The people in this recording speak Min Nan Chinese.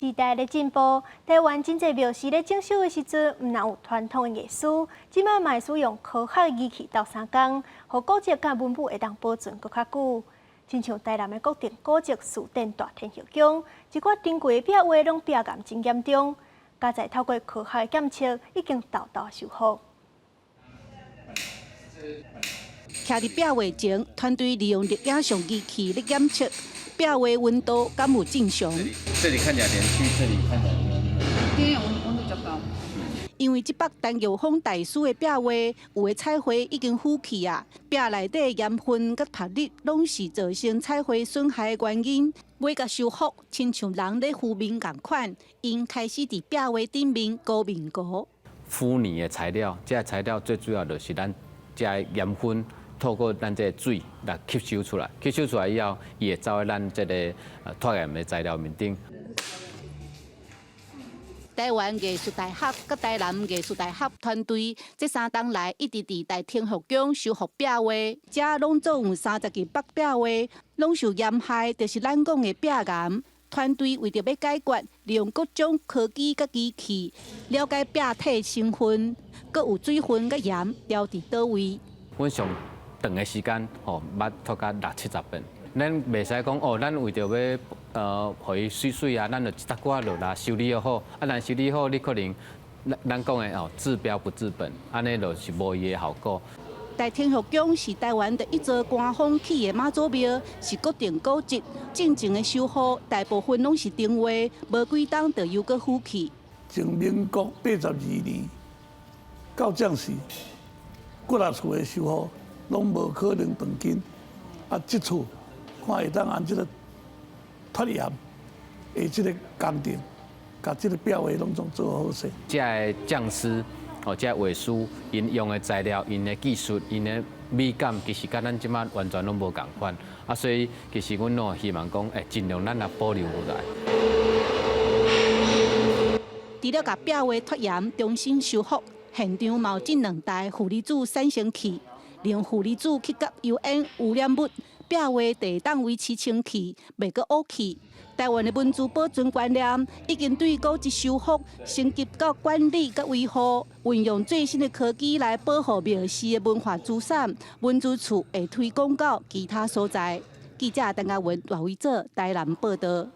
時代咧進步，台灣真濟廟寺咧整修的時陣，毋但有傳統的藝師，這擺嘛會使用科學儀器鬥相共，予古蹟佮文物會當保存閣較久。親像台南的國定古蹟士典大天后宮，一寡珍貴的壁畫攏壁癌真嚴重，佳哉透過科學的檢測，已經沓沓修復。徛佇壁畫前，團隊利用熱影像儀器咧檢測壁畫溫度，敢有正常？這裡看起來連續，這裡看起來因為溫度較高。因為這幅陳玉峰大師的壁畫，有的彩繪已經腐去啊，壁內底鹽分佮曝日，攏是造成彩繪損害的原因。欲共修復，親像人咧敷面仝款，𪜶開始佇壁畫頂面糊面糊。敷泥的材料，這个材料最主要就是咱這个鹽分透過咱這个水來吸收出來，吸收出來以後，伊會走去咱這個脫鹽的材料面頂。台灣藝術大學佮台南藝術大學團隊，這3冬來一直佇大天后宮修復壁畫，遮攏總有30幾幅壁畫，攏受鹽害，就是咱講的壁癌。團隊為著欲解決，利用各種科技佮機器，了解壁體成分，閣有水分佮鹽調佇佗位。阮上長的時間，吼，捌拖甲六七十遍。咱袂使講哦，咱為著欲予伊媠媠啊，咱就一搭仔落來修理好。啊，但修理好，你可能咱講的哦，治標不治本，按呢就是無伊的效果。大天后宮是台灣第一座官方起的媽祖廟，是國定古蹟。進前的修復大部分攏是電話，無幾冬就又閣腐去。從民國82年到這時，幾若次的修復攏無可能斷根。啊，這次看會當按這个脫鹽的這个工程，共這个壁畫攏總做好勢。這个匠師哦，這个畫師，𪜶用的材料、𪜶的技術、𪜶的美感，其實佮咱這擺完全攏無仝款。啊，所以其實阮攏希望講，會盡量咱來保留落來。除了共壁畫脫鹽重新修復，現場嘛有這兩台負離子產生器，利用負離子去佮油煙污染物，壁畫就會當維持清氣，袂閣烏去。台灣的文資保存觀念已經對古蹟修復升級到管理佮維護，運用最新的科技來保護廟寺的文化資產。文資處會推廣到其他所在。記者鄧家文、賴偉哲台南報道。